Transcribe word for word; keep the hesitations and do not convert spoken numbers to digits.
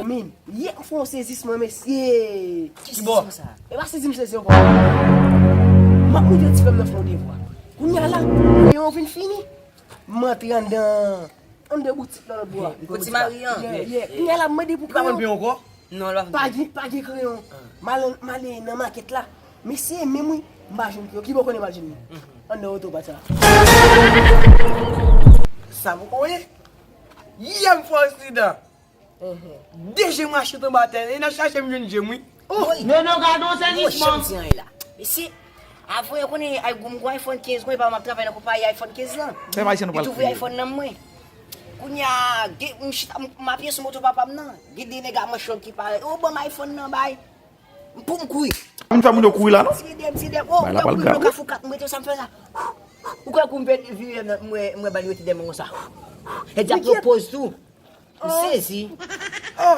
Men, yè m fè yon sezisman, mesye. Ki bò? Sezisman sa? E pa sezi m sezi ankò. M ap montre ti frè m nan fè yon devwa. Kounye a la, kreyon vin fini. M antre anndan, anndan boutik nan lòt bò a. Kote Mari an? Yeah, yeah. Kounye a la, m mande pou kreyon. Li pa vann kreyon ankò? Non, l pa vann. Pa gen, pa gen kreyon. M al, m ale nan makèt la. Mesye, menm wi, m pa jwenn kreyon. Ki bò konnen m al jwenn li? Anndan oto pa sa. Sa pou konnen? Yè m fè aksidan. De je m rache anba tè, e nan chache m jwenn je m wi. Oh! Non, non, gade yon sezisman. Mesye, avan yo konnen ay gou m gon iPhone kenz, konnen pa m ap travay nan konpayi iPhone kenz lan. Li t ouvri iPhone nan mwen. Kounye a, m chita, m apye sou moto papa m nan. Gen de nèg a manch long ki parèt. Yo ban m iPhone nan bay. Pou m kouri. Moun fè moun yo kouri la non. Ti de, ti de. Oh, mwen kouri nan kafou kat, mwen te sa m fè la. Ou kwè kou m vire m wè bandi rete dèyè mwen konsa. E di ap pran poz tou. M sezi. Oh,